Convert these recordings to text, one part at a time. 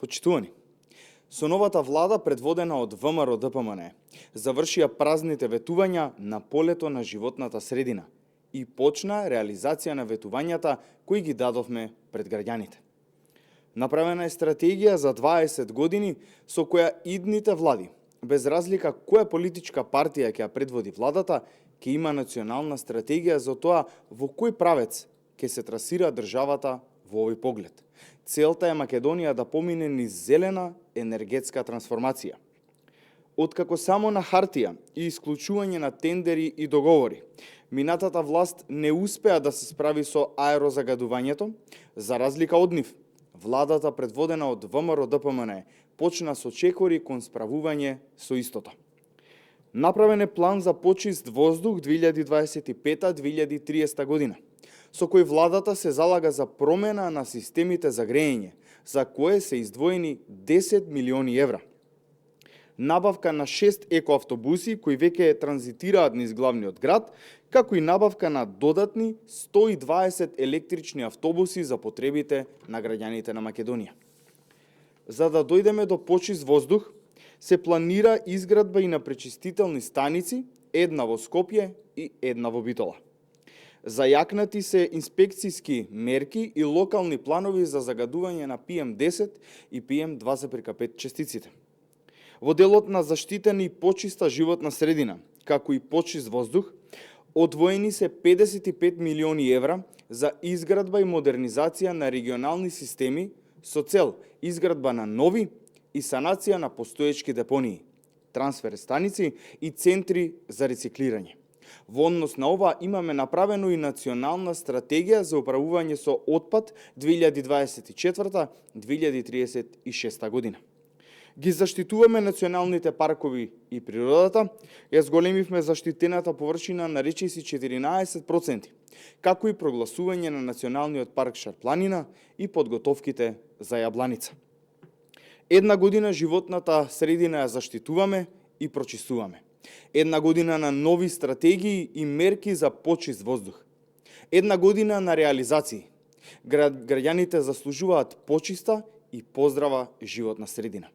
Почитувани, со новата влада предводена од ВМРО-ДПМН завршија празните ветувања на полето на животната средина и почна реализација на ветувањата кои ги дадовме пред граѓаните. Направена е стратегија за 20 години со која идните влади, без разлика која политичка партија ќе ја предводи владата, ќе има национална стратегија за тоа во кој правец ќе се трасира државата во овој поглед. Целта е Македонија да помине низ зелена енергетска трансформација. Откако само на хартија и исклучување на тендери и договори, минатата власт не успеа да се справи со аерозагадувањето, за разлика од нив, владата предводена од ВМРО-ДПМН почна со чекори кон справување со истото. Направен е план за почист воздух 2025-2030 година, со кој владата се залага за промена на системите за грејење, за кое се издвоени 10 милиони евра. Набавка на 6 екоавтобуси кои веќе транзитираат низ главниот град, како и набавка на додатни 120 електрични автобуси за потребите на граѓаните на Македонија. За да дојдеме до почист воздух, се планира изградба и на пречистителни станици, една во Скопје и една во Битола. Зајакнати се инспекцијски мерки и локални планови за загадување на PM10 и PM2,5 частиците. Во делот на заштитена и почиста животна средина, како и почист воздух, одвоени се 55 милиони евра за изградба и модернизација на регионални системи со цел изградба на нови и санација на постоечки депонии, трансфер станици и центри за рециклирање. Во однос на ова имаме направено и национална стратегија за управување со отпад 2024-2036 година. Ги заштитуваме националните паркови и природата, ја зголемивме заштитената површина на речиси 14%, како и прогласување на националниот парк Шарпланина и подготовките за Јабланица. Една година животната средина ја заштитуваме и прочистуваме. Една година на нови стратегии и мерки за почист воздух. Една година на реализации. Граѓаните заслужуваат почиста и поздрава животна средина.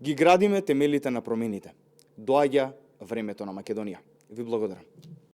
Ги градиме темелите на промените. Доаѓа времето на Македонија. Ви благодарам.